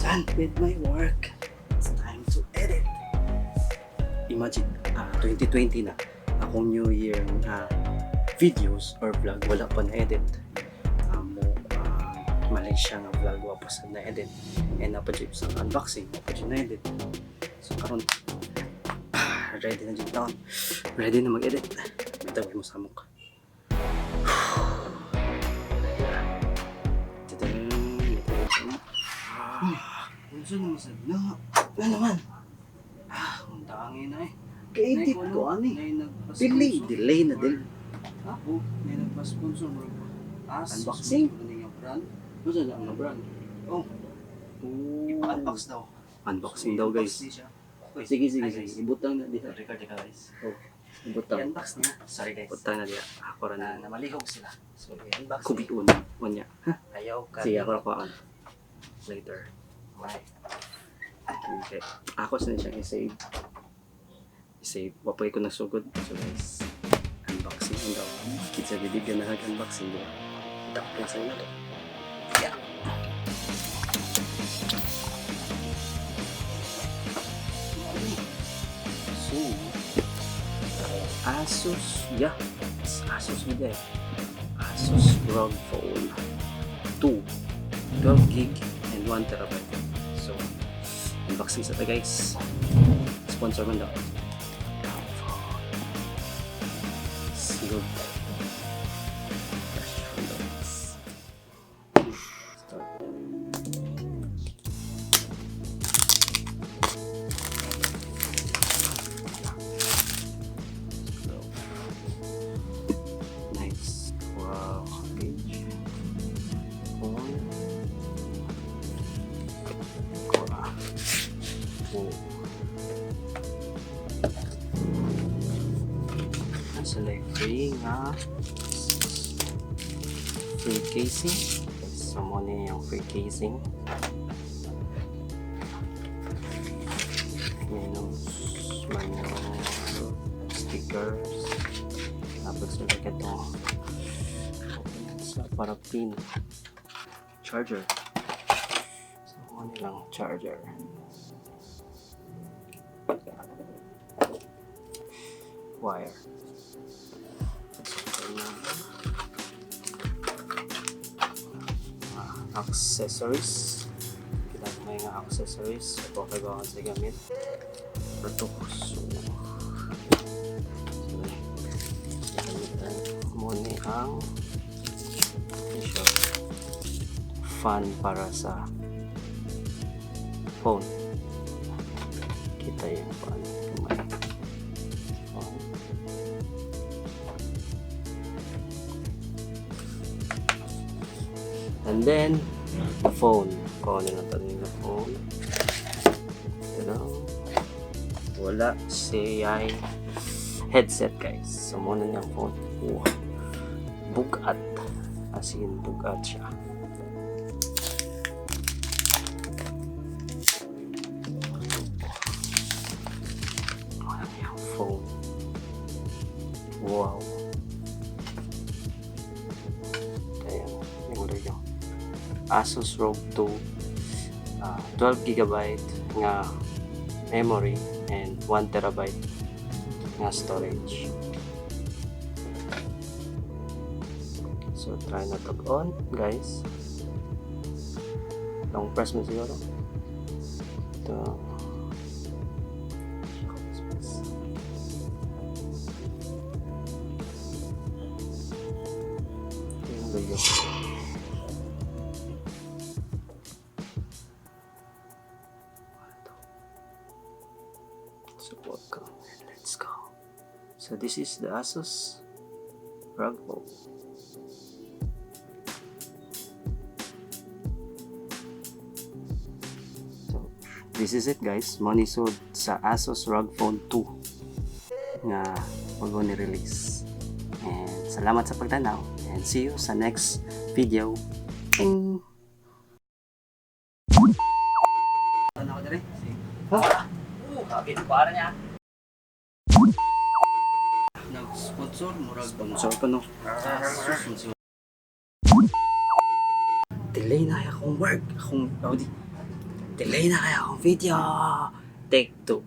Done with my work. It's time to edit. Imagine, 2020 na. Akong New Year videos or vlog, wala pa na-edit. Mo, Malaysia nga vlog, wala pa sa na-edit. And naa pa jud sa unboxing, wala pa jud na-edit. So karon, ready na jud taon. Ready na mag-edit. Bitawin mo sa mukha. Tadam! Unsa naman sad na? Ano naman? Ang dangin na eh. Ka-edit ko ani. Delay, delay na din. Ako, may nagpa-sponsor bro. Asus. Unboxing? Ano nga brand? Unsa na ang brand? Oh, ipa-unbox daw. Unboxing daw, guys. I-unbox niya siya. Uy, Sige, sige, hi, sige. guys. Ibutang na diha. Record ka, guys. Ibutang. I-unbox niya. Sorry, guys. Ibutang na diha. Ako ra Na, na. namalihog sila. So, i-unbox niya. Kubion. Unya. Ayaw ka. Sige, ako ra kuhaan. Later. Bye. Okay. Ako sa siyang i-save. I-save. Wapay ko nasugod. So guys, unboxing daw. Kitsa bibigyan na unboxing diba? Dapat sa inyo. Yeah. So, Asus, yeah. It's Asus with eh. Asus ROG Phone 2. 12 gig and 1 terabyte. So, unboxing sa ta, guys. Sponsor man daw. Sealed. Fresh from the box. Start. So, nice. Wow. Page. Phone. Wow. Oh. Nasa like free nga free casing. So mo ni yung free casing. Minus manual, stickers. Tapos sila ito sa para pin charger. So mo nilang charger. Wire. So, na accessories. Kailangan may nga accessories. Ito kay baka sa gamit. Ito. So, gamitan mo ni ang siya, fan para sa phone. Kita yung fan. Kamay. Phone. And then, the phone. Kung ano na tanong na phone. Ito. Wala siya headset, guys. So, muna niyang phone. Oh. Bugat. As in, bugat siya. Wala niyang phone. Wow. Ayan. Yung yung Asus ROG 2, 12 gigabyte nga memory and 1 terabyte nga storage. So try na to on, guys. Long press mo siguro. Ito. Ito yung logo. So welcome and let's go. So this is the Asus ROG Phone. So this is it, guys. Money sold sa Asus ROG Phone 2 nga bago ni release. And salamat sa pagtanaw and see you sa next video. Ting! Ano ako dire? Ha? Kapit para niya. Nag-sponsor, murag Sponsor pa, no? Asus man siguro. Delay na akong work. Akong Audi. Delay na kaayo akong video. Take two.